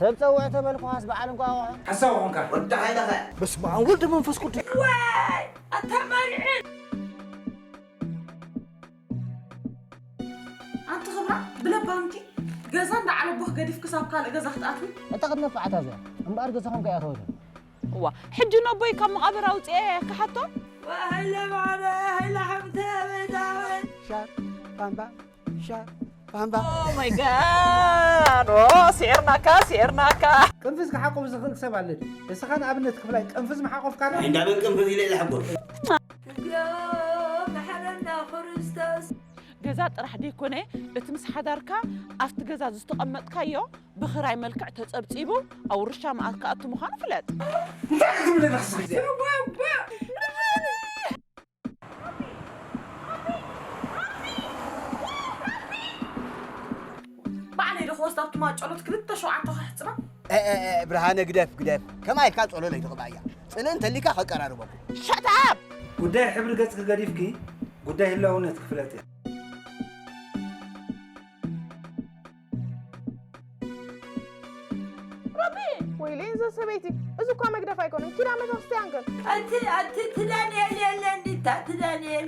ሰብ ጸውዕ ተበልኩኻስ በዓል እንኳ ኣቑሑ። ሓሳብ ኾንካ። ወዲ ሓይለኸ። በስመ ኣብ ወልድ መንፈስ ቅዱስ። ወይ ኣታ መርዒ። ኣንቲ ክብራ ብለባምኪ ገዛ እንዳዓለቦኽ ገዲፍ ክሳብ ካልእ ገዛ ክትኣትዊ። እታ ክትነፍዓታ እዚኣ እምበኣር ገዛኹም ከይኣተወት። እዋ ሕጂ ነቦይ ካብ መቓብር ኣውፅኤ ክሓቶ። ወሃይለ ማዕረ ሃይለ ሓምተ በይታወ። ሻር ባምባ ሻር ባምባ። Oh my God! ኦ፣ ስዒርናካ፣ ስዒርናካ። ቅንፍዝ ክሓቁፍ ዝኽእል ሰብ ኣለ ድዩ? እስኻ ንኣብነት ክፍላይ ቅንፍዝ ምሓቆፍካና? ናይ እንዳበን ቅንፍዝ ኢለ ኢለ ሕጎስ። እግዚኦ መሐረና ክርስቶስ። ገዛ ጥራሕ ደይኮነ፣ እቲ ምስ ሓዳርካ ኣብቲ ገዛ ዝተቐመጥካዮ ብኽራይ መልክዕ ተጸብጺቡ ኣብ ውርሻ መኣት ክኣቱ ምዃኑ ፍለጥ። እንታይ ትብሊ ንስኺ? ባዕለይ ዶ ክወስድ ኣብቲ ማጨሎት ክልተ ሸውዓተ ክሕጽባ? እ፣ እ፣ እ፣ ብርሃነ ግደፍ፣ ግደፍ። ከማይ ኢልካ ጸሎለይ ትቕባእያ። ጽልኢ እንተሊካ ከቀራርበኩም። Shut up! ጉዳይ ሕብሪ ገጽኪ ገዲፍኪ፣ ጉዳይ ህላውነትኪ ፍለጥያ። ረቢ! ወይለይ እዛ ሰበይቲ፣ እዚ እኳ መግደፍ ኣይኮነን፣ ኪዳን ቤተክርስትያን ግን። ኣቲ፣ ኣቲ፣ እቲ ዳንኤል የለን፣ ዲታ፣ እቲ ዳንኤል።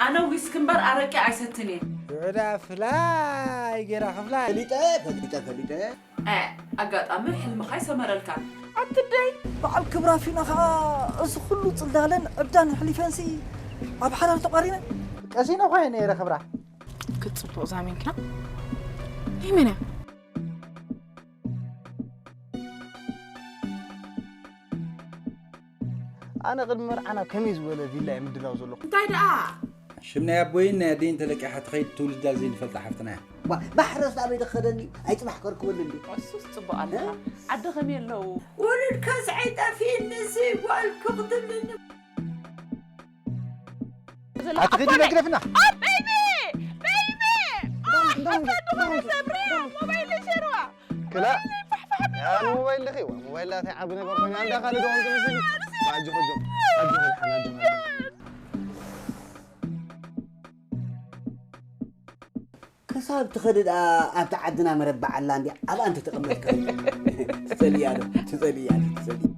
ኣነ ዊስኪ እምበር ኣረቂ ኣይሰትን እየ። ይዕዳ ፍላይ ጌራ ክፍላይ። ፈሊጠ፣ ፈሊጠ፣ ፈሊጠ። እ፣ ኣጋጣሚ ሕልምኻ ኣይሰመረልካን። ኣትደይ! በዓል ክብራ ፊና ኸዓ እዚ ኩሉ ጽልዳለን ዕብዳን ኣሕሊፈንሲ ኣብ ሓዳር ተቋሪነ። ቀሲነ እኳ እየ ነይረ ክብራ። ክትጽቡቕ ዛሚንክና? ናይ መን እያ? ኣነ ቅድሚ መርዓና ከመይ ዝበለ ቪላ እየ ምድላው ዘለኹ? እንታይ ደኣ? ሽም ናይ ኣቦይን ናይ ኣደይን ተለቂሓ ትኸይድ ትውልዳ ዘይንፈልጣ ሓፍትና እያ። ባ-፣ ባሕረስ ኣበይ ደኸደኒ? ኣይ ጽባሕ ከርክበሉ እንዲ። እሱስ ጽቡቕ ኣለኻ። እ? ዓዲ ከመይ ኣለዉ? ውሉድካስ ኣይጠፊእንሲ ጓልኩ ክትብልኒ። ኣቲ ኺዲ መግደፍና። ኦ፣ ቤቢ! ቤቢ! ኦ፣ እንዳውም፣ ኣታ ድኾነ እንዳውም፣ ሰብርያ፣ እንዳውም። ሞባይል ይሸርዋ። ክላ። ሞባይል ፋሕፋሕ ኣቢልዋ። ያ ሞባይል ድኺ፣ ዋ፣ ሞባይል ላተይ ዓቢ ነገር ኮይኑ፣ ኣንዳ ካልእ ደወል ትመስል። ኣጆ፣ ኣጆ፣ ኣጆ፣ ኣጆ፣ ኣጆ። ክሳብ ትኸዲ ደኣ ኣብቲ ዓድና መረባ ዓላ እንዲ ኣብኣ እንተተቐመጥካ። ትጸልያ ዶ? ትጸልያ ዶ? ትጸልያ።